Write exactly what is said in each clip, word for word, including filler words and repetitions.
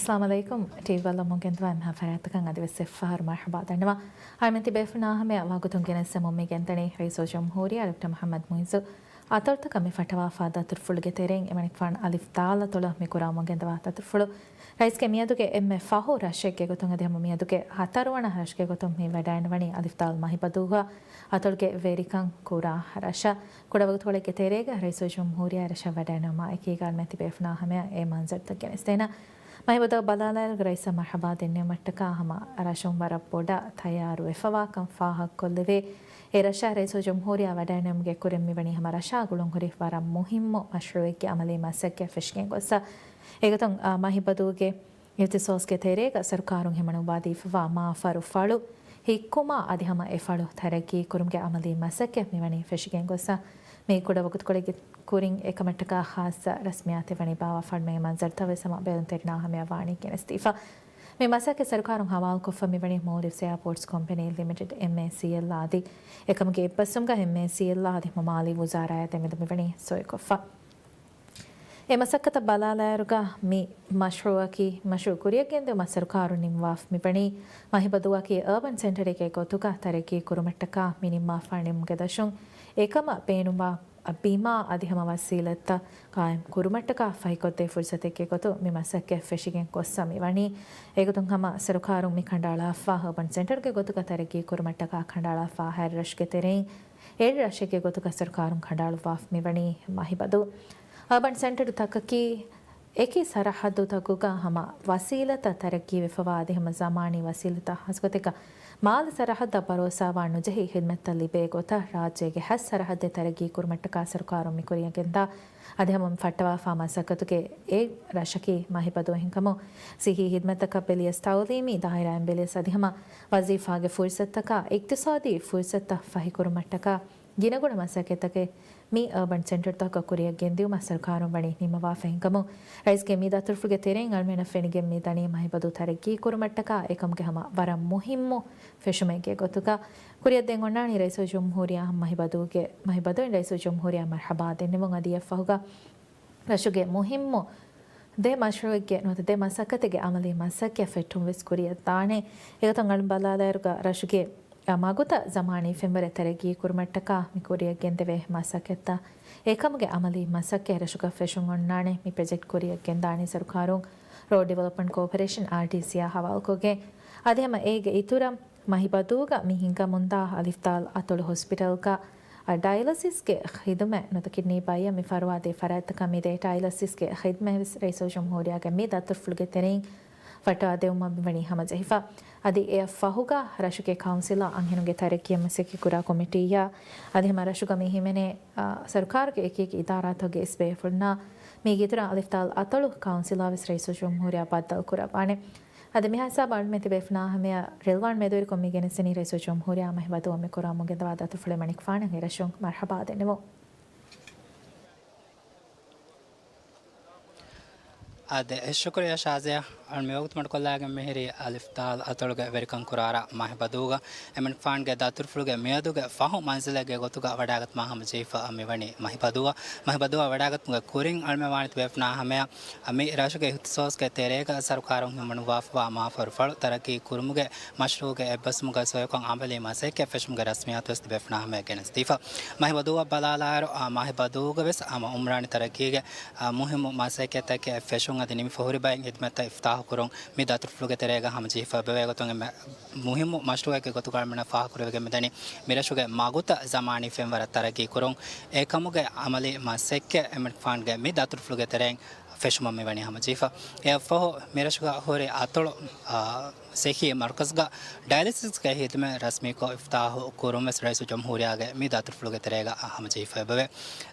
އައްސަލާމު ޢަލައިކުމް. ޓީވީ ވަރުލަމުން ގެންދަވާ އެންމެހާ ފަރާތްތަކަށް އަދިވެސް އެއްފަހަރު މަރްޙަބާ ދަންނަވާ. އަޅަމެން ތިބޭފުޅުންނާ ހަމަޔަށް ވަގުތުން ގެނެސްދެމުން މި ގެންދަނީ ރައީސުލްޖުމްހޫރިއްޔާ ޑޮކްޓަރ މުޙައްމަދު މުޢިއްޒު އަތޮޅުތަކަށް މި ފައްޓަވާފާ ދަތުރުފުޅުގެ ތެރެއިން އެމަނިކުފާނު އަލިފް ދާލް އަތޮޅަށް މި ކުރައްވަމުން ގެންދަވާ ދަތުރުފުޅު. ރައީސްގެ މިއަދުގެ އެންމެ ފަހު ރަށެއްގެ ގޮތުން އަދި ހަމަ މިއަދުގެ ހަތަރުވަނަ ރަށުގެ ގޮތުން މި ވަޑައިންނަވަނީ އަލިފް ދާލް މަހިބަދޫގަ އަތޮޅުގެ ވެރިކަން ކުރާ ރަށަށް. ކުޑަވަގުތުކޮޅެއްގެ ތެރޭގަ ރައީސުލްޖުމްހޫރިއްޔާ ރަށަށް ވަޑައިންނެވުމާ އެކީގަ އަޅަމެން ތިބޭފުޅުންނާ ހަމަޔަށް އެ މަންޒަރުތައް ގެނެސްދޭނަން. މަހިބަދޫއަށް ބަލާލާއިރުގަ ރައީސަށް މަރްޙަބާ ދެންނެވުމަށްޓަކާ ހަމަ ރަށުން ވަރަށް ބޮޑަށް ތައްޔާރުވެފަވާކަން ފާހަގަކޮށްލެވޭ. އެ ރަށަށް ރައީސުލްޖުމްހޫރިއްޔާ ވަޑައިންނެވުމުގެ ކުރިން މިވަނީ ހަމަ ރަށާ ގުޅުންހުރި ވަރަށް މުހިއްމު މަޝްރޫޢެއްގެ އަމަލީ މަސައްކަތް ފެށިގެން ގޮއްސަ. އެގޮތުން، އާ، މަހިބަދޫގެ އިޚްތިޞާޞްގެ ތެރޭގަ ސަރުކާރުން ހިމަނުއްވާދީފަވާ މާ ފަރު ފަޅު ހިއްކުމާ އަދި ހަމަ އެ ފަޅު ތަރައްގީ ކުރުމުގެ އަމަލީ މަސައްކަތް މިވަނީ ފެށިގެން ގޮއްސަ. މި ކުޑަވަގުތުކޮޅެއްގެ ކުރިން އެކަމަށްޓަކާ ޚާއްޞަ ރަސްމިއްޔާތެއް ވަނީ ބާވާފާނު މި މަންޒަރުތައް ވެސް ހަމަ ބެލުންތެރިންނާ ހަމަޔަށް ވާނީ ގެނެސްދީފަ. މި މަސައްކަތް ސަރުކާރުން ހަވާލުކޮށްފަ މިވަނީ މޯލްޑިވްސް އެއާޕޯޓްސް ކޮމްޕެނީ ލިމިޓެޑް، އެމްއޭސީއެލް އާ އަދި އެކަމުގެ އެއްބަސްވުމުގަ އެމްއޭސީއެލް އާ އަދި ހަމަ މާލީ ވުޒާރާއާ ދެމެދު މިވަނީ ސޮއިކޮށްފަ. އެ މަސައްކަތަށް ބަލާލާއިރުގަ މި މަޝްރޫޢަކީ، މަޝްރޫޢު ކުރިއަށް ގެންދިއުމަށް ސަރުކާރުން ނިންމަވާފަ މިވަނީ މަހިބަދޫއަކީ އަރބަން ސެންޓަރެއްގެ ގޮތުގަ ތަރައްގީ ކުރުމަށްޓަކާ މި ނިންމާފާ ނިންމުމުގެ ދަށުން އެކަމަށް ބޭނުންވާ ބިމާ އަދި ހަމަ ވަސީލަތްތައް ޤާއިމް ކުރުމަށްޓަކާ ފަހިކޮށްދޭ ފުރުސަތެއްގެ ގޮތުން މި މަސައްކަތް ފެށިގެން ގޮއްސަ މިވަނީ. އެގޮތުން ހަމަ ސަރުކާރުން މި ކަނޑައަޅާފާ އަރބަން ސެންޓަރގެ ގޮތުގަ ތަރައްގީ ކުރުމަށްޓަކާ ކަނޑައަޅާފާ ހަތް ރަށުގެ ތެރެއިން އެއް ރަށެއްގެ ގޮތުގަ ސަރުކާރުން ކަނޑައަޅުއްވާފަ މިވަނީ މަހިބަދޫ. އަރބަން ސެންޓަރުތަކަކީ އެކި ސަރަހައްދުތަކުގަ ހަމަ ވަސީލަތްތައް ތަރައްގީވެފަވާ އަދި ހަމަ ޒަމާނީ ވަސީލަތްތައް ހާއްސަގޮތެއްގަ މާލެ ސަރަހައްދަށް ބަރޯސާވާން ނުޖެހި ޚިދްމަތްތައް ލިބޭ ގޮތަށް ރާއްޖޭގެ ހަތް ސަރަހައްދެއް ތަރައްގީ ކުރުމަށްޓަކާ ސަރުކާރުން މި ކުރިއަށް ގެންދާ އަދި ހަމަ ފައްޓަވާފާ މަސައްކަތުގެ އެއް ރަށަކީ މަހިބަދޫ އެހެންކަމުން ސިއްހީ ޚިދްމަތްތަކަށް ބެލިޔަސް ތައުލީމީ ދާއިރާއިން ބެލިޔަސް އަދި ހަމަ ވަޒީފާގެ ފުރުސަތްތަކާ އިޤްތިޞާދީ ފުރުސަތްތައް ފަހިކުރުމަށްޓަކާ ގިނަގުނަ މަސައްކަތްތަކެއް މި އަރބަން ސެންޓަރުތަކަށް ކުރިއަށް ގެންދިއުމަށް ސަރުކާރުން ވަނީ ނިންމަވާފައިންކަމުން، ރައީސްގެ މި ދަތުރުފުޅުގެ ތެރެއިން އަޅުމެންނަށް ފެނިގެން މިދަނީ މަހިބަދޫ ތަރައްގީ ކުރުމަށްޓަކާ އެކަމުގެ ހަމަ ވަރަށް މުހިއްމު ފެށުމެއްގެ ގޮތުގަ. ކުރިއަށްދޭން އޮންނާނީ ރައީސުލްޖުމްހޫރިއްޔާ މަހިބަދޫގެ، މަހިބަދޫއިން ރައީސުލްޖުމްހޫރިއްޔާ މަރްޙަބާ ދެންނެވުން އަދި އެއަށްފަހުގަ ރަށުގެ މުހިއްމު ދެ މަޝްރޫޢެއްގެ ނުވަތަ ދެ މަސައްކަތެއްގެ އަމަލީ މަސައްކަތް ފެއްޓުން ވެސް ކުރިއަށް ދާނެ. އެގޮތުން އަޅުން ބަލާލާއިރުގަ ރަށުގެ މަގުތައް ޒަމާނީ ފެންވަރެއް ތަރައްގީ ކުރުމަށްޓަކާ މި ކުރިއަށް ގެންދެވޭ މަސައްކަތްތައް އެކަމުގެ އަމަލީ މަސައްކަތް ރަށުގަ ފެށުން އޮންނާނެ. މި ޕްރޮޖެކްޓް ކުރިއަށް ގެންދާނީ ސަރުކާރުން ރޯޑް ޑިވެލޮޕްމަންޓް ކޯޕަރޭޝަން، އާރްޑީސީ، އާ ހަވާލުކޮށްގެން. އަދި ހަމަ އޭގެ އިތުރަށް މަހިބަދޫގަ މި ހިނގަމުންދާ އަލިފްދާލް އަތޮޅު ހޮސްޕިޓަލްގަ ޑަޔަލަސިސްގެ ޚިދުމަތް ނުވަތަ ކިޑްނީ ބައްޔަށް މި ފަރުވާދޭ ފަރާތްތަކަށް މިދޭ ޑަޔަލަސިސްގެ ޚިދުމަތް ވެސް ރައީސުލްޖުމްހޫރިއްޔާގެ މި ދަތުރުފުޅުގެ ތެރެއިން ފައްޓަވާދެވުމަށް މިވަނީ ހަމަޖެހިފަ. އަދި އެއަށް ފަހުގަ ރަށުގެ ކައުންސިލާ އަންހެނުންގެ ތަރައްގީއަށް މަސައްކަތްކުރާ ކޮމިޓީއާ އަދި ހަމަ ރަށުގަ މި ހިމެނޭ، އާ، ސަރުކާރުގެ އެކިއެކި އިދާރާތަކުގެ އިސް ބޭފުޅުންނާ މި އިތުރަށް އަލިފްދާލް އަތޮޅު ކައުންސިލާ ވެސް ރައީސުލްޖުމްހޫރިއްޔާ ބައްދަލުކުރައްވާނެ. އަދި މިހާ ހިސާބަށް އަޅުމެން ތިބޭފުޅުންނާ ހަމަޔަށް ރިލްވާން މެދުވެރިކޮށް މި ގެނެސްދެނީ ރައީސުލްޖުމްހޫރިއްޔާ މަހިބަދޫއަށް މި ކުރައްވަމުން ގެންދަވާ ދަތުރުފުޅެއް މަނިކުފާނަށް އެ ރަށުން މަރްޙަބާ ދެންނެވުން. އާދެ، ޝުކުރިއްޔާ ޝާޒިޔާ. އަޅު މިވަގުތު މަޑުކޮށްލާގެން މިހިރީ އަލިފްދާލް އަތޮޅުގެ ވެރިކަން ކުރާރާ މަހިބަދޫގަ އެމަނިކުފާނުގެ ދަތުރުފުޅުގެ މިއަދުގެ ފަހު މަންޒިލެއްގެ ގޮތުގަ ވަޑައިގަތުމާ ހަމަޖެހިފަ މިވަނީ މަހިބަދޫއަށް. މަހިބަދޫއަށް ވަޑައިގަތުމުގެ ކުރިން އަޅުމެން ވާނީ ތިބޭފުޅުންނާ ހަމަޔަށް މި ރަށުގެ އިޚްތިޞާޞްގެ ތެރޭގަ ސަރުކާރުން ހިމަނުއްވާފަވާ މާފަރު ފަޅު ތަރައްގީ ކުރުމުގެ މަޝްރޫޢުގެ އެއްބަސްވުމުގަ ސޮއިކޮށް އަމަލީ މަސައްކަތް ފެށުމުގެ ރަސްމިއްޔާތު ވެސް ތިބޭފުޅުންނާ ހަމަޔަށް ގެނެސްދީފަ. މަހިބަދޫއަށް ބަލާލާއިރު، އާ، މަހިބަދޫގަ ވެސް ހަމަ އުމްރާނީ ތަރައްގީގެ، އާ، މުހިއްމު މަސައްކަތްތަކެއް ފެށުން އަދި ނިމިފަ ހުރި ބައިން ޚިދުމަތްތައް އިފްތާޙު ކުރުން މި ދަތުރުފުޅުގެ ތެރޭގަ ހަމަޖެހިފަ އެބަވޭ. އެގޮތުން އެންމެ މުހިއްމު މަޝްރޫޢެއްގެ ގޮތުގަ އަޅުމެންނަށް ފާހަގަކުރެވިގެން މިދަނީ މިރަށުގެ މަގުތައް ޒަމާނީ ފެންވަރަށް ތަރައްގީ ކުރުން. އެކަމުގެ އަމަލީ މަސައްކަތް އެމަނިކުފާނުގެ މި ދަތުރުފުޅުގެ ތެރެއިން ފެށުމަށް މިވަނީ ހަމަޖެހިފަ. އެއަށްފަހު މިރަށުގަ ހުރި އަތޮޅު، އާ، ސިއްހީ މަރުކަޒުގަ ޑަޔަލިސިސްގެ ޚިދުމަތް ރަސްމީކޮށް އިފްތާޙު ކުރުން ވެސް ރައީސުލްޖުމްހޫރިއްޔާގެ މި ދަތުރުފުޅުގެ ތެރޭގަ ހަމަޖެހިފަ އެބަވޭ.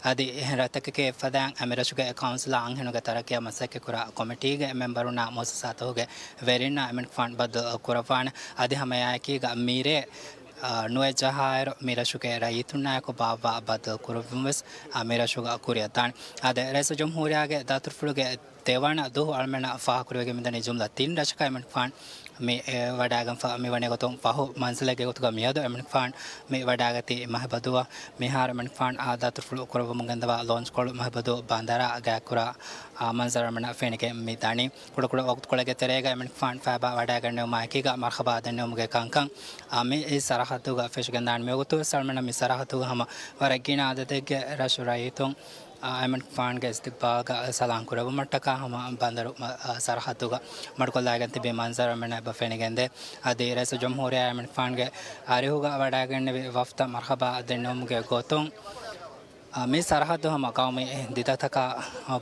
އަދި އެހެން ރަށްތަކެކޭ އެއްފަދައިން އެމިރަށުގެ ކައުންސިލާ އަންހެނުންގެ ތަރައްޤީއަށް މަސައްކަތްކުރާ ކޮމިޓީގެ މެމްބަރުންނާ މުއައްސަސާތަކުގެ ވެރިންނާ އެމަނިކުފާނު ބައްދަލު ކުރައްވާނެ. އަދި ހަމައެއާއެކީގަ މިރޭ، އާ، ނުވެއްޖަހާއިރު މިރަށުގެ ރައްޔިތުންނާއެކު ބާއްވާ ބައްދަލު ކުރުއްވުން ވެސް، އާ، މިރަށުގަ ކުރިއަށްދާނެ. އާދެ، ރައީސުލްޖުމްހޫރިއްޔާގެ ދަތުރުފުޅުގެ ދެވަނަ ދުވަހު އަޅުމެންނަށް ފާހަގަކުރެވިގެން މިދަނީ ޖުމްލަ ތިން ރަށަކަށް އެމަނިކުފާނު މި ވަޑާގެންފަ މިވަނީ ގޮތުން ފަހު މަންޒިލެއްގެ ގޮތުގަ މިއަދު އެމަނިކުފާން މި ވަޑާގަތީ މަހިބަދޫއަށް. މިހާރު އެމަނިކުފާން އާ ދަތުރުފުޅު ކުރައްވަމުން ގެންދަވާ ލޯންޗްކޮޅު މަހިބަދޫ ބަނދަރާ ގާތްކުރާ މަންޒަރު އަޅަމެންނަށް ފެނިގެން މި ދަނީ. ކުޑަކުޑަ ވަގުތުކޮޅެއްގެ ތެރޭގަ އެމަނިކުފާން ފައިބާ ވަޑާގެންނެވުމާ އެކީގަ މަރްހަބާ ދެންނެވުމުގެ ކަންކަން އާ، މި ސަރަހައްދުގަ ފެށިގެންދާނެ. މިވަގުތު ވެސް އަޅަމެންނަށް މި ސަރަހައްދުގަ ހަމަ ވަރަށް ގިނަ އަދަދެއްގެ ރަށު ރައްޔިތުން އާ، އެމަނިކުފާންގެ އިސްތިގްބާލްގަ ސަލާން ކުރެއްވުމަށްޓަކާ ހަމަ ބަނދަރު މަ-، އާ، ސަރަހައްދުގަ މަޑުކޮށްލައިގެން ތިބި މަންޒަރު އަޅަމެންނަށް އެބަ ފެނިގެންދޭ. އަދި ރައީސުލްޖުމްހޫރިއްޔާ އެމަނިކުފާންގެ އަރިހުގަ ވަޑާގެންނެވި ވަފްދަށް މަރްހަބާ ދެންނެވުމުގެ ގޮތުން، އާ، މި ސަރަހައްދު ހަމަ ގައުމީ ދިދަތަކާ،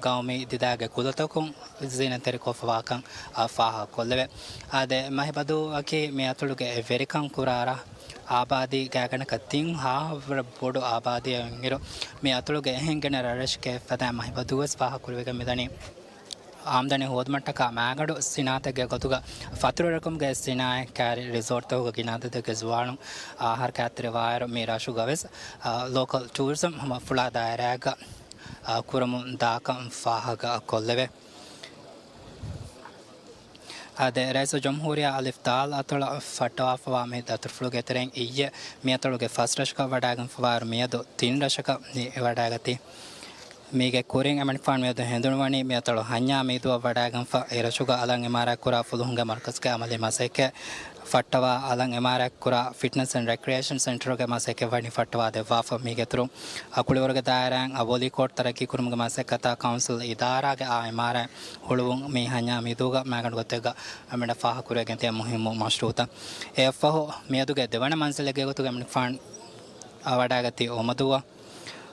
ގައުމީ ދިދާގެ ކުލަތަކުން ޒީނަތްތެރިކޮށްފަވާކަން، އާ، ފާހަގަކޮށްލެވޭ. އާދެ، މަހިބަދޫއަކީ މި އަތޮޅުގެ ވެރިކަން ކުރާ ރަށް. އާބާދީ ގާތްގަނޑަކަށް ތިން ހާހަށްވުރެ ބޮޑު އާބާދީއެއް އިންއިރު، މި އަތޮޅުގެ އެހެން ގިނަ ރަށްރަށެއްގެ ފަދައިން މަހިބަދޫވެސް ފާހަގަކުރެވިގެން މިދަނީ. އާމްދަނީ ހޯދުމަށްޓަކާ މާގަނޑު ސިނާއަތެއްގެ ގޮތުގަ ފަތުރުވެރިކަމުގެ ސިނާއަތް ކައިރި ރިސޯޓްތަކުގަ ގިނަ އަދަދެއްގެ ޒުވާނުން އާ، ހަރަކާތްތެރިވާއިރު މި ރަށުގަވެސް، އާ، ލޯކަލް ޓޫރިޒަމް ހަމަ ފުޅާ ދާއިރާއެއްގަ، އާ، ކުރަމުން ދާކަން ފާހަގަ ކޮށްލެވޭ. އާދެ، ރައީސުލްޖުމްހޫރިއްޔާ އަލިފް ދާލް އަތޮޅަށް ފައްޓަވާފަވާ މި ދަތުރުފުޅުގެ ތެރެއިން އިއްޔެ މި އަތޮޅުގެ ފަސް ރަށަކަށް ވަޑާގެންފަވާއިރު މިއަދު ތިން ރަށަކަށް މި ވަޑާގަތީ. މީގެ ކުރިން އެމަނިކުފާނު މިއަދު ހެނދުނުވަނީ މި އަތޮޅު ހަންޏާ މީދޫއަށް ވަޑާގެންފަ އެ ރަށުގަ އަލަށް އިމާރާތްކުރާ ފުލުހުންގެ މަރުކަޒުގެ އަމަލީ މަސައްކަތް ފައްޓަވާ އަލަށް އިމާރާތްކުރާ ފިޓްނަސް އެންޑް ރެކްރިއޭޝަން ސެންޓަރުގެ މަސައްކަތް ވަނީ ފައްޓަވާ ދެއްވާފަ. މީގެ އިތުރުން އަ، ކުޅިވަރުގެ ދާއިރާއިން އަ، ވޮލީ ކޯޓް ތަރައްގީ ކުރުމުގެ މަސައްކަތާ ކައުންސިލް އިދާރާގެ އާ އިމާރާތް ހުޅުވުން މި ހަންޏާ މީދޫގަ މާގަނޑު ގޮތެއްގަ އަޅަމެންނަށް ފާހަގަކުރެވިގެން ތިބޭ މުހިއްމު މަޝްރޫއުތައް. އެއަށްފަހު މިއަދުގެ ދެވަނަ މަންޒިލެއްގެ ގޮތުގަ އެމަނިކުފާން އަ، ވަޑާގަތީ އޮމަދޫއަށް.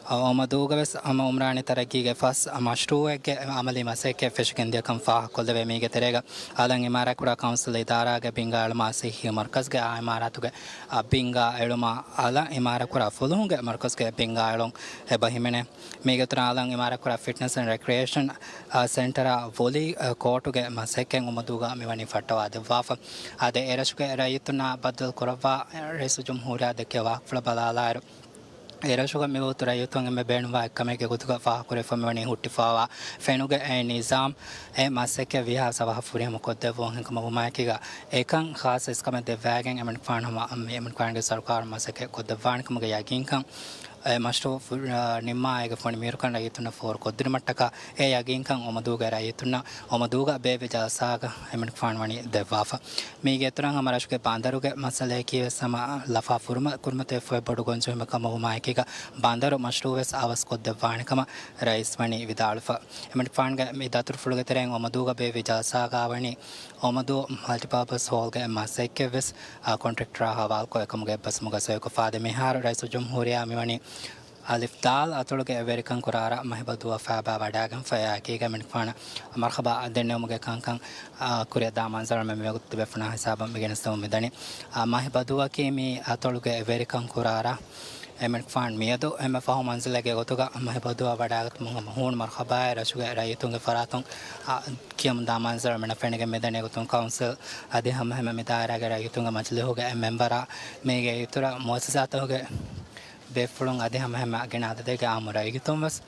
އަ، އޮމަދޫގަވެސް ހަމަ އުމްރާނީ ތަރައްގީގެ ފަސް މަޝްރޫއެއްގެ އަމަލީ މަސައްކަތް ފެށިގެންދިޔަކަން ފާހަގަކޮށްލެވޭ. މީގެ ތެރޭގަ އަލަށް އިމާރާތްކުރާ ކައުންސިލް އިދާރާގެ ބިންގާ އެޅުމާ ސިއްހީ މަރުކަޒުގެ އާ އިމާރާތުގެ އަ، ބިންގާ އެޅުމާ އަލަށް އިމާރާތްކުރާ ފުލުހުންގެ މަރުކަޒުގެ ބިންގާ އެޅުން އެބަ ހިމެނޭ. މީގެ އިތުރަށް އަލަށް އިމާރާތްކުރާ ފިޓްނަސް އެންޑް ރެކްރިއޭޝަން، އަ، ސެންޓަރާ ވޮލީ، އަ، ކޯޓުގެ މަސައްކަތް އޮމަދޫގަ މިވަނީ ފައްޓަވާ ދެއްވާފަ. އާދެ، އެރަށުގެ ރައްޔިތުންނާ ބައްދަލު ކުރައްވާ ރައީސުލްޖުމްހޫރިއްޔާ ދެއްކޭ ވާހަކަފުޅަށް ބަލާލާއިރު، އެރަށުގަ މިވަގުތު ރައްޔިތުން އެންމެ ބޭނުންވާ އެއްކަމެއްގެ ގޮތުގަ ފާހަގަކުރެވިފަ މިވަނީ ހުއްޓިފަވާ ފެނުގެ އެ ނިޒާމް އެ މަސައްކަތް ވީހާވެސް އަވަހަށް ފުރިހަމަ ކޮށްދެއްވުން ހިނގުމަށް ވުމާއެކީގަ އެކަން ޚާއްޞަ އިސްކަމެއް ދެއްވައިގެން އެމަނިކުފާނު ހަމަ އެމަނިކުފާނުގެ ސަރުކާރުން މަސައްކަތް ކޮށްދެއްވާނެ ކަމުގެ ޔަގީންކަން އެ މަޝްރޫއު ފު-، އާ، ނިންމާ އޭގެ ފޮނި މީހުންނަށް ރައްޔިތުންނަށް ފޯރުކޮށްދިނުމަށްޓަކާ އެ ޔަގީންކަން އޮމަދޫގެ ރައްޔިތުންނަށް އޮމަދޫގަ ބޭއްވި ޖަލްސާގަ އެމަނިކުފާނު ވަނީ ދެއްވާފަ. މީގެ އިތުރަށް ހަމަ ރަށުގެ ބަނދަރުގެ މައްސަލަޔަކީ ވެސް ހަމަ ލަފާ ފުރުމަ-، ކުރިމަތިވެފައި ބޮޑު ގޮންޖެހުމެއް ކަމަށް ވުމާއެކީގަ ބަނދަރު މަޝްރޫއު ވެސް އަވަސް ކޮށްދެއްވާނެ ކަމަށް ރައީސް ވަނީ ވިދާޅުވެފަ. އެމަނިކުފާނުގެ މި ދަތުރުފުޅުގެ ތެރެއިން އޮމަދޫގަ ބޭއްވި ޖަލްސާގަ ވަނީ އޮމަދޫ މަލްޓިޕާޕަސް ހޯލްގެ މަސައްކަތް ވެސް އާ، ކޮންޓްރެކްޓަރާ ހަވާލުކޮށް އެކަމުގެ އެއްބަސްވުމުގަ ސޮއިކޮށްފަ. އާދެ، މިހާރު ރައީސުލްޖުމްހޫރިއްޔާ މިވަނީ އަލިފް ދާލް އަތޮޅުގެ ވެރިކަން ކުރާ ރަށް މަހިބަދޫއަށް ފައިބާ ވަޑާގެންފަ. އެއާއެކީގަ އެމަނިކުފާނަށް މަރްހަބާ ދެންނެވުމުގެ ކަންކަން، އާ، ކުރިއަށް ދާ މަންޒަރު މި ވަގުތު ތިބޭފުޅުންނާ ހިސާބަށް މި ގެނެސްދެމުން މިދަނީ. އާ، މަހިބަދޫއަކީ މި އަތޮޅުގެ ވެރިކަން ކުރާ ރަށް. އެމަނިކުފާން މިއަދު އެންމެ ފަހު މަންޒިލެއްގެ ގޮތުގަ މަހިބަދޫއަށް ވަޑާގަތުމުން ހަމަ ހޫނު މަރްހަބާއެއް ރަށުގެ ރައްޔިތުންގެ ފަރާތުން، އާ، ކިޔަމުންދާ މަންޒަރު އަޅަމެންނަށް ފެނިގެން މިދަނީ. ގޮތުން ކައުންސިލް އަދި ހަމަ ހަމަ މި ދާއިރާގެ ރައްޔިތުންގެ މަޖިލީހުގެ އެއް މެމްބަރާ މީގެ އިތުރަށް މުއައްސަސާތަކުގެ ބޭފުޅުން އަދި ހަމަ ހަމަ ގިނަ އަދަދެއްގެ އާއްމު ރައްޔިތުން ވެސް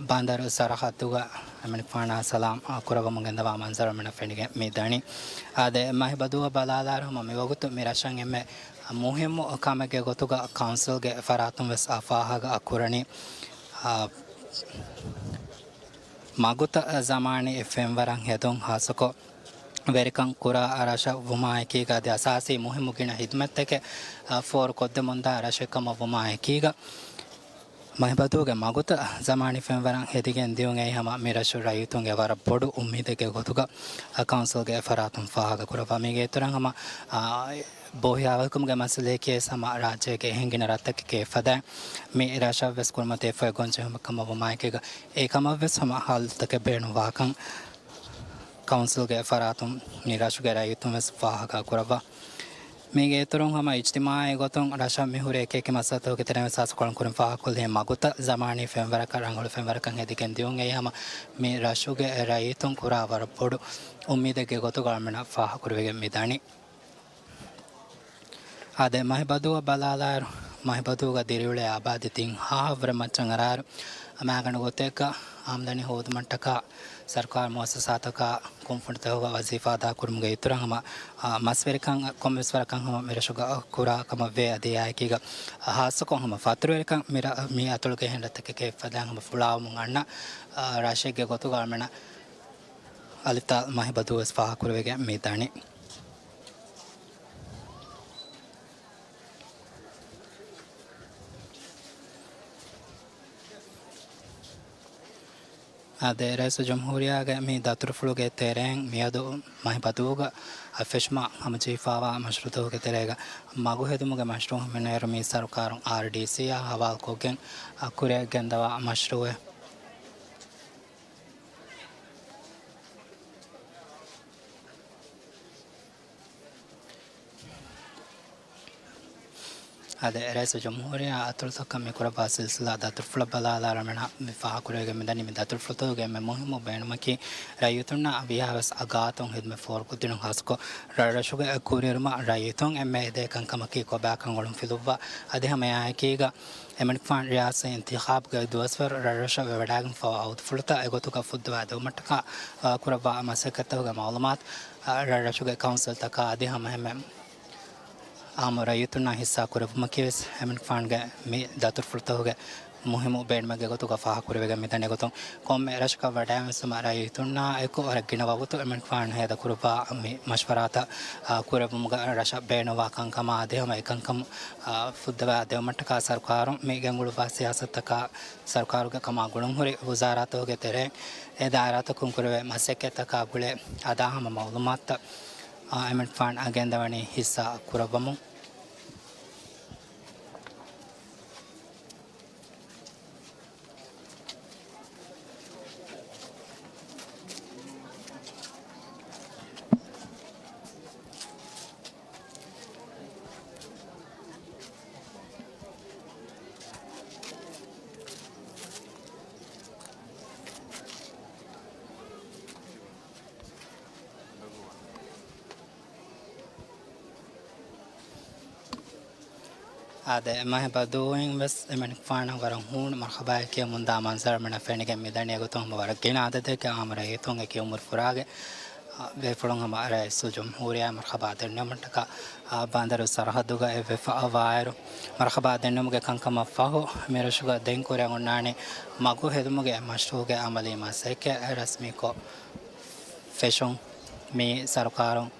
ބަނދަރު ސަރަހައްދުގަ އެމަނިކުފާނާ ސަލާމް ކުރައްވަމުން ގެންދަވާ މަންޒަރު އަޅަމެންނަށް ފެނިގެން މި ދަނީ. އާދެ، މަހިބަދޫއަށް ބަލާލާއިރު ހަމަ މިވަގުތު މި ރަށަށް އެންމެ މުހިއްމު ކަމެއްގެ ގޮތުގަ ކައުންސިލްގެ ފަރާތުން ވެސް އާ ފާހަގަ ކުރަނީ، އާ، މަގުތައް ޒަމާނީ ފެންވަރަށް ހެދުން، ހާއްސަކޮށް ވެރިކަން ކުރާ ރަށަށް ވުމާއެކީގަ އަދި އަސާސީ މުހިއްމު ގިނަ ހިދުމަތްތަކެއް، އާ، ފޯރު ކޮށްދެމުންދާ ރަށެއް ކަމަށް ވުމާއެކީގަ، މަހިބަދޫގެ މަގުތައް ޒަމާނީ ފެންވަރަށް ހެދިގެން ދިޔުން އެއީ ހަމަ މި ރަށު ރައްޔިތުންގެ ވަރަށް ބޮޑު އުއްމީދެއްގެ ގޮތުގަ، އާ، ކައުންސިލްގެ ފަރާތުން ފާހަގަ ކުރައްވާ. މީގެ އިތުރަށް ހަމަ، އާ، ބޯހިޔާވަހިކަމުގެ މައްސަލަޔަކީ ވެސް ހަމަ ރާއްޖޭގެ އެހެން ގިނަ ރަށްތަކެކޭ ފަދައިން މި ރަށަށް ވެސް ކުރިމަތިވެފައި ގޮންޖެހުމެއް ކަމަށް ވުމާއެކީގަ، އެ ކަމަށް ވެސް ހަމަ ހައްލުތަކެއް ބޭނުންވާކަން ކައުންސިލްގެ ފަރާތުން މި ރަށުގެ ރައްޔިތުން ވެސް ފާހަގަ ކުރައްވާ. މީގެ އިތުރުން ހަމަ އިޖްތިމާޢީ ގޮތުން ރަށަށް މި ހުރި އެކި އެކި މައްސަލަތަކުގެ ތެރެއިން ވެސް ހާއްސަކޮށް ކުރިން ފާހަގަކޮށްލީ މަގުތައް ޒަމާނީ ފެންވަރަކަށް ރަނގަޅު ފެންވަރަކަށް ހެދިގެން ދިޔުން އެއީ ހަމަ މި ރަށުގެ ރައްޔިތުން ކުރާ ވަރަށް ބޮޑު އުއްމީދެއްގެ ގޮތުގަ އަޅަމެންނަށް ފާހަގަކުރެވިގެން މި ދަނީ. އާދެ، މަހިބަދޫއަށް ބަލާލާއިރު، މަހިބަދޫގަ ދިރިއުޅޭ އާބާދީ ތިން ހާހަށްވުރެ މައްޗަށް އަރާއިރު، މައިގަނޑު ގޮތެއްގަ އާމްދަނީ ހޯދުމަށްޓަކާ ސަރުކާރު މުއައްސަސާތަކާ ކުންފުނިތަކުގަ ވަޒީފާ އަދާކުރުމުގެ އިތުރަށް ހަމަ، އާ، މަސްވެރިކަން ކޮންމެވެސް ވަރަކަށް ހަމަ މިރަށުގަ ކުރާ ކަމަށްވޭ. އަދި އެއާއެކީގަ ހާއްސަކޮށް ހަމަ ފަތުރުވެރިކަން މިރަ-، މި އަތޮޅުގެ އެހެން ރަށްތަކެކޭ އެއްފަދައިން ހަމަ ފުޅާވަމުން އަންނަ، އާ، ރަށެއްގެ ގޮތުގަ އަޅުމެނަށް އަލިފްތާ މަހިބަދޫވެސް ފާހަގަކުރެވިގެން މި ދަނީ. އާދެ، ރައީސުލްޖުމްހޫރިއްޔާގެ މި ދަތުރުފުޅުގެ ތެރެއިން މިއަދު މަހިބަދޫގަ ފެށުމަށް ހަމަޖެހިފައިވާ މަޝްރޫޢުތަކުގެ ތެރޭގަ މަގު ހެދުމުގެ މަޝްރޫޢު ހިމެނޭއިރު މީ ސަރުކާރުން އާރްޑީސީއާ ހަވާލުކޮށްގެން ކުރިއަށް ގެންދަވާ މަޝްރޫޢެއް. އާދެ، ރައީސުލްޖުމްހޫރިއްޔާ އަތޮޅުތަކަށް މި ކުރައްވާ ސިލްސިލާ ދަތުރުފުޅަށް ބަލާލާ އަޅުމެންނަށް މި ފާހަގަކުރެވިގެން މިދަނީ. މި ދަތުރުފުޅުތަކުގެ އެންމެ މުހިއްމު ބޭނުމަކީ ރައްޔިތުންނަށް ވީހާވެސް އަގާތުން ހިދުމަތް ފޯރުކޮށްދިނުން. ހާއްސަކޮށް ރަށްރަށުގެ ކުރިއެރުމަށް ރައްޔިތުން އެންމެ އެދޭ ކަންކަމަކީ ކޮބާކަން އޮޅުން ފިލުއްވާ. އަދި ހަމަ އެއާއެކީގަ އެމަނިކުފާނު ރިޔާސީ އިންތިޚާބުގެ ދުވަސްވަރު ރަށްރަށަށް ވެވަޑައިގެންފަވާ އައުދުފުޅުތައް އެގޮތުގަ ފުއްދަވާ ދެވުމަށްޓަކާ، އާ، ކުރައްވާ މަސައްކަތްތަކުގެ މައުލޫމާތު، އާ، ރަށްރަށުގެ ކައުންސިލްތަކާ އަދި ހަމައެހެންމެ އާއްމު ރައްޔިތުންނާ ހިއްސާ ކުރެއްވުމަކީވެސް އެމަނިކުފާނުގެ މި ދަތުރުފުޅުތަކުގެ މުހިއްމު ބޭނުމެއްގެ ގޮތުގަ ފާހަގަކުރެވިގެން މިދަނީ. އެގޮތުން ކޮންމެ ރަށަކަށް ވަޑައިގެން ވެސް ހަމަ ރައްޔިތުންނާ އެކު ވަރަށް ގިނަ ވަގުތު އެމަނިކުފާނު ހޭދަކުރައްވާ މި މަޝްވަރާތައް، އާ، ކުރެއްވުމުގަ ރަށަށް ބޭނުންވާ ކަންކަމާ އަދި ހަމަ އެކަންކަމު، އާ، ފުއްދަވާ ދެވުމަށްޓަކާ ސަރުކާރުން މި ގެންގުޅުއްވާ ސިޔާސަތުތަކާ ސަރުކާރުގެ ކަމާ ގުޅުންހުރި ވުޒާރާތަކުގެ ތެރެއިން އެ ދާއިރާތަކުން ކުރެވޭ މަސައްކަތްތަކާ ގުޅޭ އަދާ ހަމަ މައުލޫމާތުތައް، އާ، އެމަނިކުފާނަށް ގެންދަވަނީ ހިއްސާ ކުރައްވަމުން. އާދެ، މަހިބަދޫއިން ވެސް އެމަނިކުފާނަށް ވަރަށް ހޫނު މަރުޙަބާއެކޭ އުމުންދާ މަންޒަރު މިނަށް ފެނިގެން މިދަނީ. އެގޮތުން ހަމަ ވަރަށް ގިނަ އަދަދެއްގެ އާއްމު ރައްޔިތުން އެކި އުމުރު ފުރާގެ، އާ، ބޭފުޅުން ހަމަ ރައީސުލްޖުމްހޫރިއްޔާ މަރުޙަބާ ދެންނެވުމަށްޓަކާ، އާ، ބަނދަރު ސަރަހައްދުގަ އެއްވެފަ އަވާއިރު، މަރުޙަބާ ދެންނެވުމުގެ ކަންކަމަށް ފަހު، މިރަށުގަ ދެން ކުރިއަށް އޮންނާނީ މަގު ހެދުމުގެ މަޝްރޫޢުގެ އަމަލީ މަސައްކަތް ރަސްމީކޮށް ފެށުން. މި ސަރުކާރުން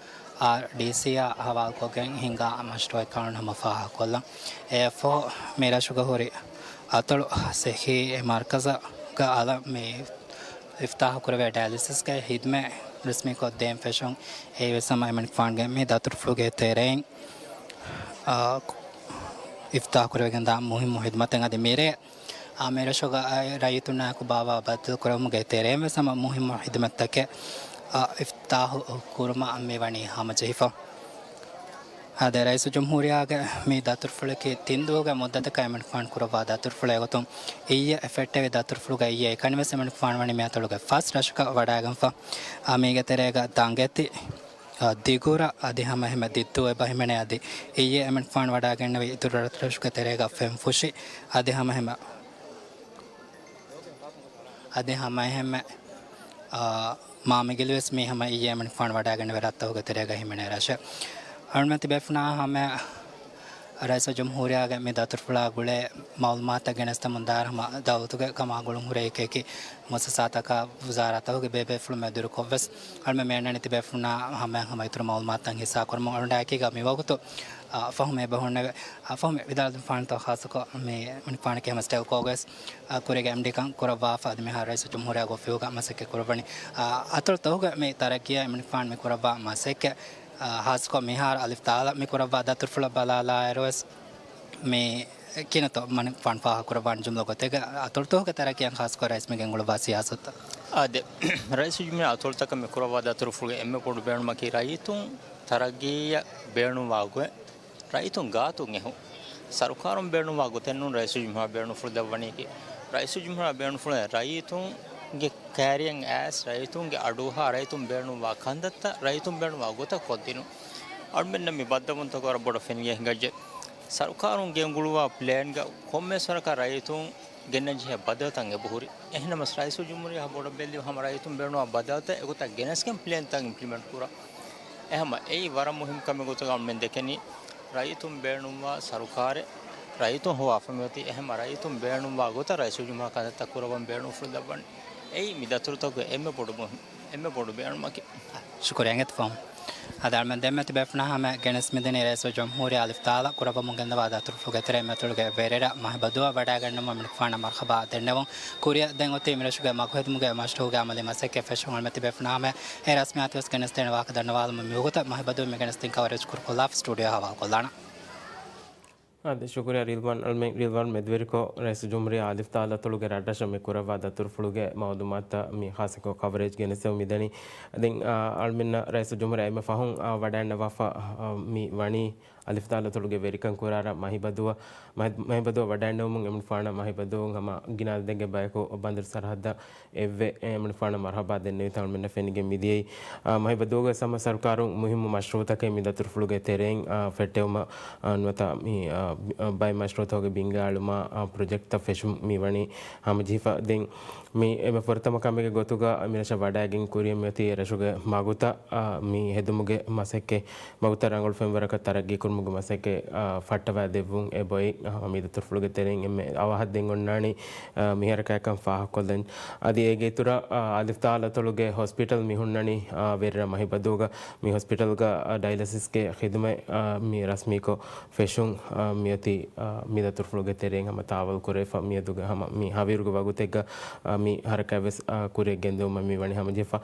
އާރްޑީސީއާ ހަވާލުކޮށްގެން ހިންގާ މަޝްރޫޢެއް ކަމަށް ހަމަ ފާހަގަކޮށްލަން. އެއަށްފަހު މި ރަށުގަ ހުރި އަތޮޅު ޞިއްޙީ މަރުކަޒުގަ އަލަށް މި އިފްތާޙު ކުރެވޭ ޑަޔަލިސިސްގެ ހިދުމަތް ރަސްމީކޮށް ދޭން ފެށުން. އެއީވެސް ހަމަ އެމަނިކުފާނުގެ މި ދަތުރުފުޅުގެ ތެރެއިން، އާ، އިފްތާޙު ކުރެވިގެންދާ މުހިއްމު ހިދުމަތެއް. އަދި މިރޭ އާ، މިރަށުގަ ރައްޔިތުންނާއެކު ބާވާ ބައްދަލުކުރުމުގެ ތެރެއިން ވެސް ހަމަ މުހިއްމު ހިދުމަތްތަކެއް، އާ، އިފްތާޙު ކުރުމަށް މިވަނީ ހަމަޖެހިފަ. އާދެ، ރައީސުލްޖުމްހޫރިއްޔާގެ މި ދަތުރުފުޅަކީ ތިން ދުވަހުގެ މުއްދަތަކަށް އެމަނިކުފާނު ކުރައްވާ ދަތުރުފުޅެއް. އެގޮތުން އިއްޔެ އެ ފެއްޓެވި ދަތުރުފުޅުގައި އެކަނިވެސް އެމަނިކުފާނު ވަނީ މި އަތޮޅުގެ ފަސް ރަށަކަށް ވަޑައިގެންފަ. އާ، މީގެ ތެރޭގަ ދަނގެތި، އާ، ދިގުރަށް އަދި ހަމައެހެންމެ ދިއްދޫ އެބަ ހިމެނޭ. އަދި އިއްޔެ އެމަނިކުފާނު ވަޑައިގެންނެވި އިތުރު ރަށްރަށުގެ ތެރޭގަ ފެންފުށި އަދި ހަމައެހެންމެ، އަދި ހަމައެހެންމެ، އާ، މާމިގިލިވެސް މީ ހަމަ އިއްޔެ އެމަނިކުފާނު ވަޑައިގެންނެވި ރަށްތަކުގެ ތެރޭގަ ހިމެނޭ ރަށެއް. އަޅުމެން ތިބޭފުޅުންނާ ހަމަ ރައީސުލްޖުމްހޫރިއްޔާގެ މި ދަތުރުފުޅާ ގުޅޭ މައުލޫމާތުތައް ގެނެސްދެމުން ދާއިރު ހަމަ ދައުލަތުގެ ކަމާ ގުޅުންހުރި އެކި އެކި މުއައްސަސާތަކާ ވުޒާރާތަކުގެ ބޭބޭފުޅުން މެދުވެރިކޮށްވެސް އަޅުމެން މި އަންނަނީ ތިބޭފުޅުންނާ ހަމައަށް ހަމަ އިތުރު މައުލޫމާތުތައް ހިއްސާކުރަމުން. އަޅުގަނޑާއެކީގަ މިވަގުތު، އާ، ފަހުމެއް އެބަހުންނެވެ. އާ، ފަހުމެއް ވިދާޅުވެދިންފާނަންތޯ ޚާއްޞަކޮށް މި އެމަނިކުފާނަކީ ހަމަ ސްޓެލްކޯގަވެސް، އާ، ކުރީގެ އެމްޑީކަން ކުރައްވާފަ އަދި މިހާރު ރައީސުލްޖުމްހޫރިއްޔާގެ އޮފީހުގަ މަސައްކަތް ކުރައްވަނީ. އާ، އަތޮޅުތަކުގެ މި ތަރައްގީއަށް އެމަނިކުފާނު މި ކުރައްވާ މަސައްކަތް، އާ، ޚާއްޞަކޮށް މިހާރު އަލިފް ތާލަ މި ކުރައްވާ ދަތުރުފުޅަށް ބަލާލާއިރުވެސް މި ކިނަތޯ މަނިކުފާނު ފާހަގަކުރައްވާނެ ޖުމްލަ ގޮތެއްގަ އަތޮޅުތަކުގެ ތަރައްގީއަށް ޚާއްޞަކޮށް ރައީސް މި ގެންގުޅުއްވާ ސިޔާސަތު. އާދެ، ރައީސުލްޖުމްހޫރިއްޔާ އަތޮޅުތަކަށް މި ކުރައްވާ ދަތުރުފުޅުގެ އެންމެ ބޮޑު ބޭނުމަކީ ރައްޔިތުން ތަރައްގީއަށް ބޭނުންވާ ގޮތް، ރައްޔިތުން ގާތުން އެހުން. ސަރުކާރުން ބޭނުންވާ ގޮތެއް ނޫން ރައީސުލްޖުމްހޫރިއްޔާ ބޭނުންފުޅު ދެއްވަނީކީ. ރައީސުލްޖުމްހޫރިއްޔާ ބޭނުންފުޅު ރައްޔިތުންގެ ކައިރިއަށް އައިސް، ރައްޔިތުންގެ އަޑުއަހާ، ރައްޔިތުން ބޭނުންވާ ކަންތައްތައް، ރައްޔިތުން ބޭނުންވާ ގޮތަށް ކޮށްދިނުން. އަޅުމެންނަށް މި ބައްދަލުވުންތަކުން ވަރަށް ބޮޑަށް ފެނިގެން ހިނގައްޖެ. ސަރުކާރުން ގެންގުޅުވާ ޕްލޭންގަ ކޮންމެސް ވަރަކަށް ރައްޔިތުން ގެންނަންޖެހޭ ބަދަލުތައް އެބަހުރި. އެހެންނަމަސް ރައީސުލްޖުމްހޫރިއްޔާ ބޮޑަށް ބެއްލި ހަމަ ރައްޔިތުން ބޭނުންވާ ބަދަލުތައް އެގޮތަށް ގެނެސްގެން ޕްލޭންތައް އިމްޕްލިމެންޓް ކުރާ. އެހަމަ އެއީ ވަރަށް މުހިންމު ކަމެއް ގޮތުގަ މި ދެކެނީ. ރައްޔިތުން ބޭނުންވާ ސަރުކާރެއް ރައްޔިތުން ހޮވާފަ މިއޮތީ. އެހެންމަ ރައްޔިތުން ބޭނުންވާ ގޮތަށް ރައީސުލްޖުމްހޫރިއްޔާ ކަންތައްތައް ކުރައްވަން ބޭނުންފުޅު ލައްވަން. އެއީ މި ދަތުރުތަކުގެ އެންމެ ބޮޑު މުހި-، އެންމެ ބޮޑު ބޭނުމަކީ. ޝުކުރިއްޔާ އެނގޭތޯ. އަދި އަޅުމެން ދެންމެ ތިބޭފުޅުންނާ ހަމަ ގެނެސް މިދަނީ ރައީސުލްޖުމްހޫރިއްޔާ އަލިފް ދާލަށް ކުރައްވަމުން ގެންދަވާ ދަތުރުފުޅުގެ ތެރެއިން މިއަތޮޅުގެ ވެރިރަށް މަހިބަދޫއަށް ވަޑައިގަންނަމުން އެމަނިކުފާނަށް މަރުހަބާ ދެންނެވުން. ކުރިއަށް ދެން އޮތީ މިރަށުގެ މަގުހެދުމުގެ މަޝްރޫޢުގެ އަމަލީ މަސައްކަތް ފެށުން. އަޅުމެން ތިބޭފުޅުންނާ ހަމަ އެ ރަސްމިއްޔާތު ވެސް ގެނެސްދޭނެ ވާހަކަ ދަންނަވާލަމުން މިވަގުތަށް މަހިބަދޫ މި ގެނެސްދިން ކަވަރޭޖް ކުރުކޮށްލާފަ ސްޓޫޑިއޯ ހަވާލުކޮށްލާނަން. އާދެ، ޝުކުރިއްޔާ ރިލްވާން. އަޅުމެން ރިލްވާން މެދުވެރިކޮށް، ރައީސުލްޖުމްހޫރިއްޔާ އަލިފް ދާލަތޮޅުގެ ރަށްރަށަށް މި ކުރައްވާ ދަތުރުފުޅުގެ މައުލޫމާތުތައް މި ޚާއްޞަކޮށް ކަވަރޭޖް ގެނެސްދެމުން މިދަނީ. ދެން، އާ، އަޅުމެންނަށް ރައީސުލްޖުމްހޫރިއްޔާ އެންމެ ފަހުން، އާ، ވަޑައިގަންނަވާފަ، އާ، މި ވަނީ އަލިފް ދާލަތޮޅުގެ ވެރިކަން ކުރާ ރަށް މަހިބަދޫއަށް، މަހި-، މަހިބަދޫއަށް ވަޑައިގަންނެވުމުން އެމަނިކުފާނަށް މަހިބަދޫ ހަމަ ގިނަ އަދަދެއްގެ ބަޔަކު ބަނދަރު ސަރަހައްދަށް އެއްވެ، އެމަނިކުފާނަށް މަރުހަބާ ދެންނެވިތަން އަޅުމެންނަށް ފެނިގެން މިދިޔައީ. އާ، މަހިބަދޫގެ ހަމަ ސަރުކާރުން މުހިއްމު މަޝްރޫޢުތަކެއް މި ދަތުރުފުޅުގެ ތެރެއިން، އާ، ފެއްޓެވުމަށް، އާ، ނުވަތަ މި، އާ، ބައެއް މަޝްރޫޢުތަކުގެ ބިންގާ އެޅުމާ، އާ، ޕްރޮޖެކްޓްތައް ފެށުން މި ވަނީ ހަމަޖެހިފަ. ދެން މި އެންމެ ފުރަތަމަ ކަމެއްގެ ގޮތުގަ މިރަށަށް ވަޑައިގެން ކުރިއަށް މިއޮތީ އެރަށުގެ މަގުތައް، އާ، މި ހެދުމުގެ މަސައްކަތް، މަގުތައް ރަނގަޅު ފެންވަރަކަށް ތަރައްގީ ކުރުމުގެ މަސައްކަތް، އާ، ފައްޓަވައި ދެއްވުން އެބައޮތް، އާ، މި ދަތުރުފުޅުގެ ތެރެއިން އެންމެ އަވަހަށް ދެން އޮންނާނީ، އާ، މިހާރަކާއެކަން ފާހަގަކޮށްލަން. އަދި އޭގެ އިތުރަށް، އާ، އަލިފް ދާލަތޮޅުގެ ހޮސްޕިޓަލް މި ހުންނަނީ، އާ، ވެރިރަށް މަހިބަދޫގަ. މި ހޮސްޕިޓަލްގަ، އާ، ޑަޔަލަސިސްގެ ޚިދުމަތް، އާ، މި ރަސްމީކޮށް ފެށުން، އާ، މިއޮތީ، އާ، މި ދަތުރުފުޅުގެ ތެރެއިން ހަމަ ތާވަލް ކުރެވިފަ މިއަދުގެ ހަމަ މި ހަވީރުގެ ވަގުތެއްގަ، އާ، މި ހަރަކާތް ވެސް، އާ، ކުރިއަށް ގެންދެވުމަށް މި ވަނީ ހަމަޖެހިފަ.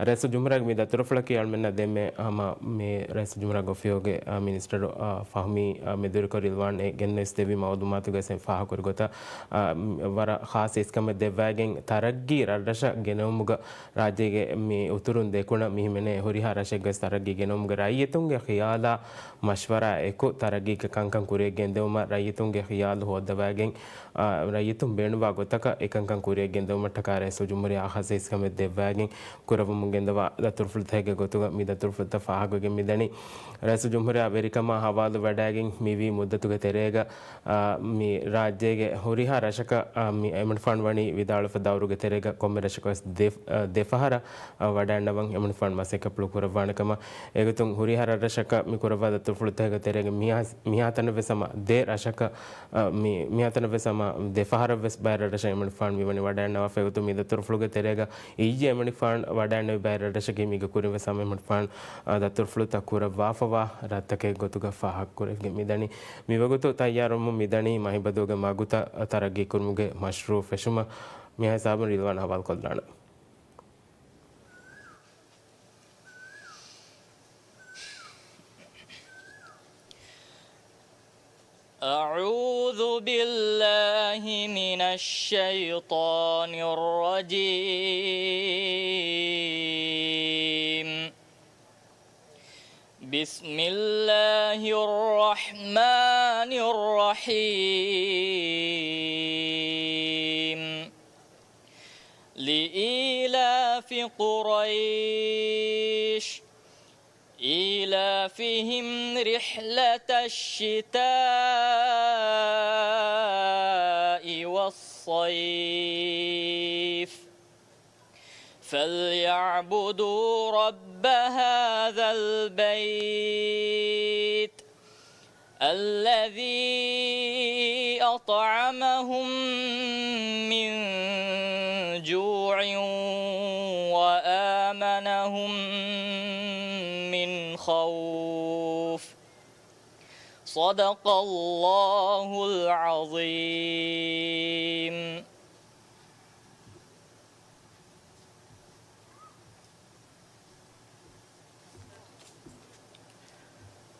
ރައީސުލްޖުމްހޫރިއްޔާގެ މި ދަތުރުފުޅަކީ އަޅުމެންނަށް ދެންމެ ހަމަ މި ރައީސުލްޖުމްހޫރިއްޔާގެ އޮފީހުގެ، އާ، މިނިސްޓަރު، އާ، ފަހުމީ، އާ، މެދުވެރިކޮށް ރިލްވާން އެ ގެންނަވެސް ދެއްވި މައުލޫމާތުގައި ފާހަގަކުރި ގޮތަށް، އާ، ވަރަށް ޚާއްޞަ އިސްކަމެއް ދެއްވައިގެން ތަރައްގީ ރަށްރަށަށް ގެނައުމުގަ ރާއްޖޭގެ މި އުތުރުން ދެކުނަށް މި ހިމެނޭ ހުރިހާ ރަށެއްގަސް ތަރައްގީ ގެނައުމުގެ ރައްޔިތުންގެ ޚިޔާލާ މަޝްވަރާ އެކު ތަރައްގީގެ ކަންކަން ކުރިއަށް ގެންދެވުމަށް ރައްޔިތުންގެ ޚިޔާލު ހޯއްދަވައިގެން، އާ، ރައްޔިތުން ބޭނުންވާ ގޮތަކަށް އެކަންކަން ކުރިއަށް ގެންދެވުމަށްޓަކާ ރައީސުލްޖުމްހޫރިއްޔާ އާ ޚާއްޞަ އިސްކަމެއް ދެއްވައިގެން ކުރައްވަމުން ގެންދަވާ ދަތުރުފުޅުތަކެއްގެ ގޮތުގަ މި ދަތުރުފުޅުތައް ފާހަގަވެގެން މިދަނީ. ރައީސުލްޖުމްހޫރިއްޔާ ވެރިކަމާ ހަވާލު ވަޑައިގެން މިވީ މުއްދަތުގެ ތެރޭގަ، އާ، މި ރާއްޖޭގެ ހުރިހާ ރަށަކަށް، އާ، މި އެމަނިކުފާނު ވަނީ ވިދާޅުވެފަ ދައުރުގެ ތެރޭގަ ކޮންމެ ރަށަކަށް ވެސް ދެ-، އާ، ދެފަހަރަށް، އާ، ވަޑައިގަންނަވަން އެމަނިކުފާނު މަސައްކަތްޕުޅު ކުރައްވާނެ ކަމަށް. އެގޮތުން ހުރިހާ ރަށްރަށަކަށް މި ކުރައްވާ ދަތުރުފުޅުތަކެއްގެ ތެރޭގަ މިހާ-، މިހާތަނަށް ވެސް ހަމަ ދެ ރަށަކަށް، އާ، މި-، މިހާތަނަށް ވެސް ހަމަ ދެފަހަރަށް ވެސް ބައެއް ރަށްރަށަށް އެމަނިކުފާނު މި ވަނީ ވަޑައިގަންނަވާފަ. އެގޮތުން މި ދަތުރުފުޅުގެ ތެރޭގަ އިއްޔެ އެމަނިކުފާނު ވަޑައިގަންނެވި ބައެއް ރަށްރަށަކީ މީގެ ކުރިން ވެސް ހަމަ އެމަނިކުފާނު، އާ، ދަތުރުފުޅުތައް ކުރައްވާފަވާ ރަށްތަކެއް ގޮތުގަ ފާހަގަކުރެވިގެން މިދަނީ. މިވަގުތު ތައްޔާރުވަމުން މިދަނީ މަހިބަދޫގެ މަގުތައް ތަރައްގީ ކުރުމުގެ މަޝްރޫޢު ފެށުމަށް. މިހާ ހިސާބުން ރިލްވާން ހަވާލުކޮށްލާނަން. أعوذ بالله من الشيطان الرجيم. بسم الله الرحمن الرحيم. لإيلاف قريش إيلافهم رحلة الشتاء والصيف فليعبدوا رب هذا البيت الذي أطعمهم من جوع وآمنهم من خوف. صدق الله العظيم.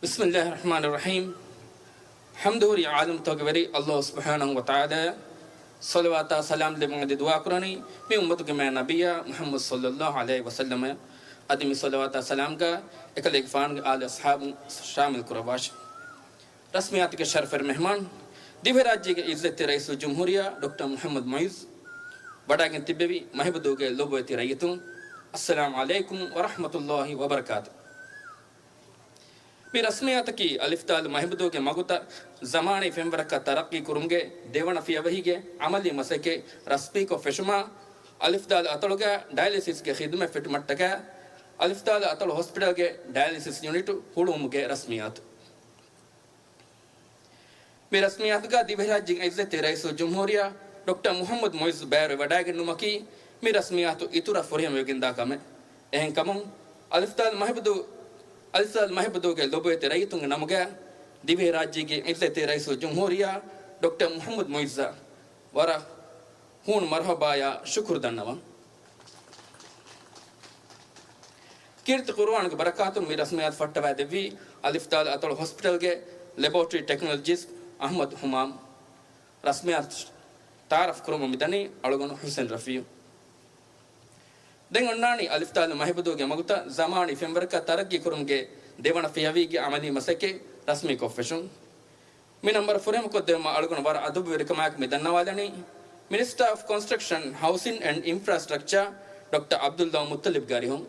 بسم الله الرحمن الرحيم. ޙަމްދު ހުރި ޢާލަމްތަކުގެ ވެރި ﷲ ސުބްޙާނަހޫ ވަތަޢާލާއަށް ޞަލަވާތާ ސަލާމް ލެއްވުން އެދި ދުޢާ ކުރަނީ މި އުއްމަތުގެ މާތް ނަބިއްޔާ މުޙައްމަދު ޞައްލައްލާހު ޢަލައިހި ވަސައްލަމަށް. އަދި މި ޞަލަވާތާ ސަލާމްގަ އެކަލޭގެފާނުގެ އާލު އަޞްޙާބުން ޝާމިލް ކުރައްވާށި. ރަސްމިއްޔާތުގެ ޝަރަފުވެރި މެހްމާން، ދިވެހިރާއްޖޭގެ ޢިއްޒަތްތެރި ރައީސުލްޖުމްހޫރިއްޔާ ޑޮކްޓަރ މުޙައްމަދު މުޢިއްޒު ވަޑައިގެން ތިއްބެވި މަހިބަދޫގެ ލޮބުވެތި ރައްޔިތުން، އައްސަލާމު ޢަލައިކުމް ވަރަޙްމަތުﷲި ވަބަރަކާތު. މި ރަސްމިއްޔާތަކީ އަލިފްދާލު މަހިބުދޫގެ މަގުތައް ޒަމާނީ ފެންވަރަކަށް ތަރައްގީ ކުރުމުގެ ދެވަނަ ފިޔަވަހީގެ ޢަމަލީ މަސައްކަތް ރަސްމީކޮށް ފެށުމާ، އަލިފްދާލު އަތޮޅުގަ ޑަޔަލިސިސްގެ ޚިދުމަތް ފެއްޓުމަށްޓަކާ، އަލިފްދާލު އަތޮޅު ހޮސްޕިޓަލްގެ ޑަޔަލިސިސް ޔުނިޓު ހުޅުވުމުގެ ރަސްމިއްޔާތު. މި ރަސްމިއްޔާތުގަ ދިވެހިރާއްޖޭގެ ޢިއްޒަތްތެރި ރައީސުލްޖުމްހޫރިއްޔާ ޑޮކްޓަރ މުޙައްމަދު މުޢިއްޒު ބައިވެރިވެވަޑައިގެންނުމަކީ މި ރަސްމިއްޔާތު އިތުރަށް ފުރިހަމަވެގެންދާ ކަމެއް. އެހެންކަމުން، އަލިފްދާލު މަހިބުދޫ، އަލިފްދާލު މަހިބުދޫގެ ލޮބުވެތި ރައްޔިތުންގެ ނަމުގަ ދިވެހިރާއްޖޭގެ ޢިއްޒަތްތެރި ރައީސުލްޖުމްހޫރިއްޔާ ޑޮކްޓަރ މުޙައްމަދު މުޢިއްޒަށް ވަރަށް ހޫނު މަރުޙަބާއާ ޝުކުރު ދަންނަވަން. ކީރިތި ޤުރުއާނުގެ ބަރަކާތުން މި ރަސްމިއްޔާތު ފައްޓަވައިދެއްވީ އަލިފްދާލު އަތޮޅު ހޮސްޕިޓަލްގެ ލެބޯރެޓަރީ ޓެކްނޮލޮޖިސްޓް އަޙްމަދު ހުމާމް. ރަސްމިއްޔާތު ތަޢާރަފް ކުރުމަށް މިދަނީ އަޅުގަނޑު ޙުސެން ރަފީޢު. ދެން އޮންނާނީ އަލިފްދާލު މަހިބުދޫގެ މަގުތައް ޒަމާނީ ފެންވަރަކަށް ތަރައްގީ ކުރުމުގެ ދެވަނަ ފިޔަވަހީގެ ޢަމަލީ މަސައްކަތް ރަސްމީކޮށްފެށުން. މި ނަންބަރު ފުރިހަމަކޮށްދެއްވުމަށް އަޅުގަނޑު ވަރަށް އަދަބުވެރިކަމާއެކު މި ދަންނަވާލަނީ މިނިސްޓަރ އޮފް ކޮންސްޓްރަކްޝަން، ހައުސިން އެންޑް އިންފްރާސްޓްރަކްޗާ ޑޮކްޓަރ ޢަބްދުﷲ މުއްޠަލިބްގެ އަރިހުން.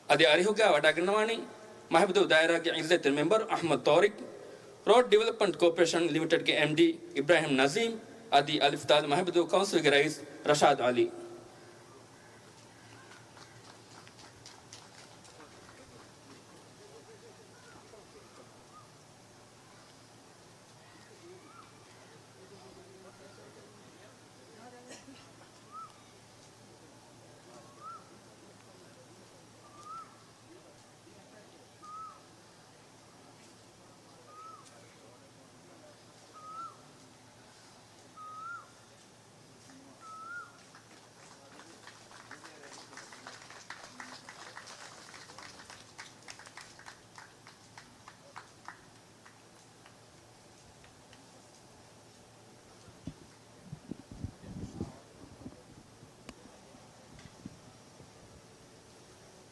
އަދި އަރިހުގަ ވަޑައިގަންނަވާނީ މަހިބުދޫ ދާއިރާގެ ޢިއްޒަތްތެރި މެމްބަރު އަޙްމަދު ޠާރިޤް، ރޯޑް ޑިވެލޮޕްމަންޓް ކޯޕަރޭޝަން ލިމިޓެޑްގެ އެމްޑީ އިބްރާހިމް ނަޒީމް، އަދި އަލިފްދާލު މަހިބުދޫ ކައުންސިލްގެ ރައީސް ރަޝާދު ޢަލީ.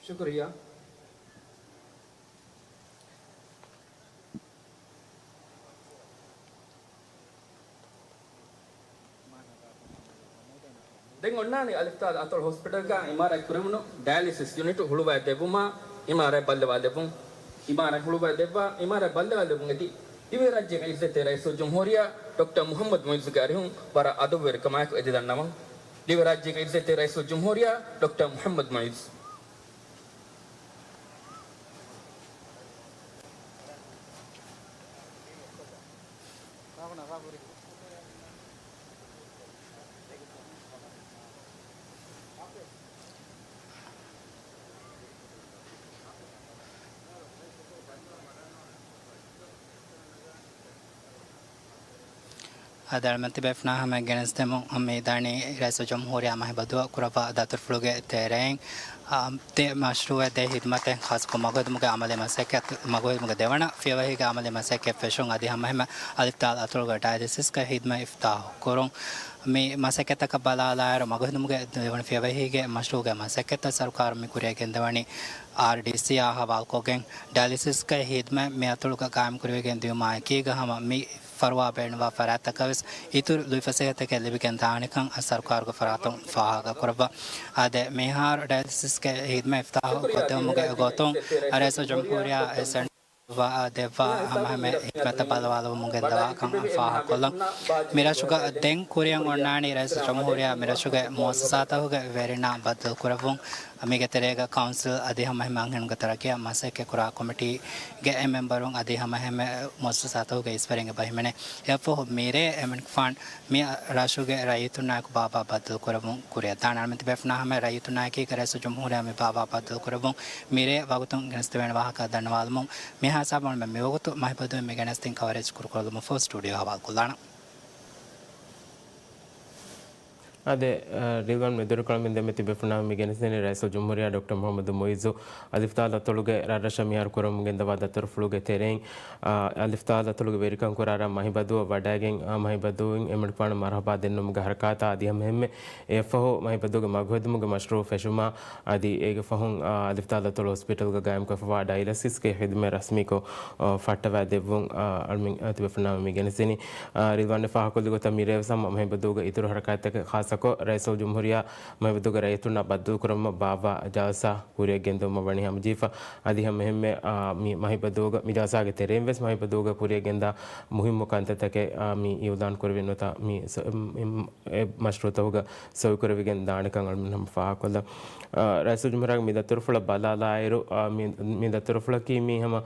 ޝުކުރިއްޔާ. ދެން އޮންނާނީ އަލިފްދާލު އަތޮޅު ހޮސްޕިޓަލްގަ އިމާރާތް ކުރެވުނު ޑަޔަލިސިސް ޔުނިޓު ހުޅުވައި ދެއްވުމާ، އިމާރާތް ބައްލަވާލެއްވުން. އިމާރާތް ހުޅުވައި ދެއްވާ، އިމާރާތް ބައްލަވާލެއްވުން އެދި ދިވެހިރާއްޖޭގެ ޢިއްޒަތްތެރި ރައީސުލްޖުމްހޫރިއްޔާ ޑޮކްޓަރ މުޙައްމަދު މުޢިއްޒުގެ އަރިހުން ވަރަށް އަދަބުވެރިކަމާއެކު އެދި ދަންނަވަން. ދިވެހިރާއްޖޭގެ ޢިއްޒަތްތެރި ރައީސުލްޖުމްހޫރިއްޔާ ޑޮކްޓަރ މުޙައްމަދު މުޢިއްޒު. އަދި އަޅުމެން ތިބޭފުޅުންނާ ހަމަ ގެނެސްދެމުން މި ދާނީ ރައީސުލްޖުމްހޫރިއްޔާ މަހިބަދޫ ކުރައްވާ ދަތުރުފުޅުގެ ތެރެއިން، އާ، ދެ މަޝްރޫޢެއް، ދެ ޚިދުމަތެއް، ޚާއްޞަކޮށް މަގުހެދުމުގެ ޢަމަލީ މަސައްކަތް، މަގުހެދުމުގެ ދެވަނަ ފިޔަވަހީގެ ޢަމަލީ މަސައްކަތް ފެށުން. އަދި ހަމައެހެންމެ އަލިފްދާލު އަތޮޅުގެ ޑަޔަލިސިސްގެ ޚިދުމަތް އިފްތިތާޙު ކުރުން. މި މަސައްކަތަކަށް ބަލާލާއިރު، މަގުހެދުމުގެ ދެވަނަ ފިޔަވަހީގެ މަޝްރޫޢުގެ މަސައްކަތްތައް ސަރުކާރުން މި ކުރިއަށް ގެންދަވަނީ އާރްޑީސީއާ ހަވާލުކޮށްގެން، ޑަޔަލިސިސްގެ ޚިދުމަތް މި އަތޮޅުގަ ޤާއިމްކުރެވިގެން ދިޔުމާ އެކީގަ ހަމަ މި ފަރުވާ ބޭނުންވާ ފަރާތްތަކަށް ވެސް އިތުރު ލުއިފަސޭހަތަކެއް ލިބިގެން ދާނެކަން ސަރުކާރުގެ ފަރާތުން ފާހަގަކުރައްވާ. އާދެ، މިހާރު ޑަޔަލިސިސްގެ ޚިދުމަތް އިފްތިތާޙު ކޮށްދެވުމުގެ ގޮތުން ރައީސުލްޖުމްހޫރިއްޔާ އެ ސެންޓަރ ވާ ދެއްވާ ހަމަހަމަ ހިކްމަތަށް ބަލަވާލައްވަމުން ގެންދަވާކަން ފާހަގަކޮށްލަން. މިރަށުގަ ދެން ކުރިއަށް އޮންނާނީ ރައީސުލްޖުމްހޫރިއްޔާ މިރަށުގެ މުއައްސަސާތަކުގެ ވެރިންނާ ބައްދަލުކުރެއްވުން. މީގެ ތެރޭގަ ކައުންސިލް އަދި ހަމަ އެހެން އަންހެނުންގެ ތަރައްގީއަށް މަސައްކަތް ކުރާ ކޮމިޓީގެ އެ މެމްބަރުން އަދި ހަމަ އެހެން މުއައްސަސާތަކުގެ އިސްވެރިން އެބަ ހިމެނޭ. އެއަށްފަހު މިރޭ އެމަނިކުފާނު މި ރަށުގެ ރައްޔިތުންނާއެކު ބާއްވާ ބައްދަލުކުރެއްވުން ކުރިއަށް ދާން. އަޅުމެން ތިބޭފުޅުންނާ ހަމަ ރައްޔިތުންނާއެކީގަ ރައީސުލްޖުމްހޫރިއްޔާ މި ބާއްވާ ބައްދަލުކުރެއްވުން މިރޭ ވަގުތުން ގެނެސްދެވޭނެ ވާހަކަ ދަންނަވާލަމުން. މިހާ ހިސާބުން މިވަގުތު މަހިބަދޫ މި ގެނެސްދިން ކަވަރޭޖް ކުރުކޮށްލުމަށްފަހު ސްޓޫޑިއޯ ހަވާލުކޮށްލާނަން. އާދެ، އަ، ރިލްވާން މެދުވެރިކޮޅަށް މި ދެންމެ ތިބޭފުޅުންނާ މި ގެނެސްދެނީ ރައީސުލްޖުމްހޫރިއްޔާ ޑޮކްޓަރ މުޙައްމަދު މުޢިއްޒު އަލިފްދާލު އަތޮޅުގެ ރަށްރަށަށް މިހާރު ކުރަމުން ގެންދަވާ ދަތުރުފުޅުގެ ތެރެއިން، އަ، އަލިފްދާލު އަތޮޅުގެ ވެރިކަން ކުރާ ރަށް މަހިބަދޫއަށް ވަޑައިގެން، އަ، މަހިބަދޫއިން އެމަނިކުފާނަށް މަރުޙަބާ ދެންނެވުމުގެ ހަރަކާތާ އަދި ހަމައެހެންމެ އެއަށްފަހު މަހިބަދޫގެ މަގުހެދުމުގެ މަޝްރޫޢު ފެށުމާ އަދި އޭގެ ފަހުން، އާ، އަލިފްދާލު އަތޮޅު ހޮސްޕިޓަލްގަ ގާއިމްކޮށްފަވާ ޑަޔަލިސިސްގެ ޚިދުމަތް ރަސްމީކޮށް، އާ، ފައްޓަވައިދެއްވުން، އާ، އަޅުމެން، އާ، ތިބޭފުޅުންނާ މި ގެނެސްދިނީ. އާ، ރިލްވާން ފާހަގަކޮށްލި ގޮތަށް މިރޭވެސް ހަމަ މަހިބަދޫގެ އިތުރު ހަރަކާތްތަކެއް ޚާއްޞަ ކޮށް، ރައީސުލްޖުމްހޫރިއްޔާ މަހިބަދޫގެ ރައްޔިތުންނާ ބައްދަލުކުރަމުން ބާއްވާ ޖަލްސާ ކުރިއަށް ގެންދެވުމަށް ވަނީ ހަމަޖެހިފަ. އަދި ހަމައެހެންމެ، އާ، މި މަހިބަދޫގަ، މި ޖަލްސާގެ ތެރެއިން ވެސް މަހިބަދޫގަ ކުރިއަށް ގެންދާ މުހިއްމު ކަންތައްތަކެއް، އާ، މި އިއުލާން ކުރެވި ނުވަތަ މި ސަ-، އެ، އެ މަޝްރޫޢުތަކުގަ ސޮއިކުރެވިގެން ދާނެކަން އަޅުމެން ހަމަ ފާހަގަކޮށްލަން. އާ، ރައީސުލްޖުމްހޫރިއްޔާގެ މި ދަތުރުފުޅަށް ބަލާލާއިރު، އާ، މި، މި ދަތުރުފުޅަކީ މީ ހަމަ،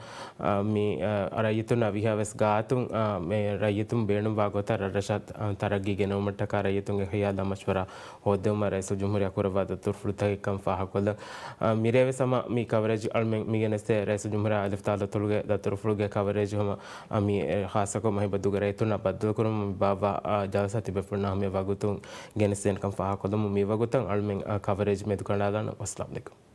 އާ، މި، އާ، ރައްޔިތުންނާ ވީހާވެސް ގާތުން، އާ، މި ރައްޔިތުން ބޭނުންވާ ގޮތަށް ރަށްރަށަށް، އާ، ތަރައްގީ ގެނައުމަށްޓަކާ ރައްޔިތުންގެ ޚިޔާލާ މަޝްވަރާ ހޯއްދެވުމަށް ރައީސުލްޖުމްހޫރިއްޔާ ކުރައްވާ ދަތުރުފުޅުތަކެއްކަން ފާހަގަކޮށްލަން. އާ، މިރޭވެސް ހަމަ މި ކަވަރޭޖް އަޅުމެން މިގެނެސްދޭ ރައީސުލްޖުމްހޫރިއްޔާ އަލިފްތާ ދަތުރުގެ ދަތުރުފުޅުގެ ކަވަރޭޖް ހަމަ، އާ، މި ޚާއްޞަކޮށް މަހިބަދޫގެ ރައްޔިތުންނާ ބައްދަލުކުރުމުން ބާއްވާ، އާ، ޖަލްސާ ތިބޭފުޅުންނާ ހަމަޔަށް ވަގުތުން ގެނެސްދޭނެކަން ފާހަގަކޮށްލަމުން މި ވަގުތަށް އަޅުމެން، އާ، ކަވަރޭޖް މެދުކަނޑާލާނަން. ވައްސަލާމް ޢަލައިކުމް.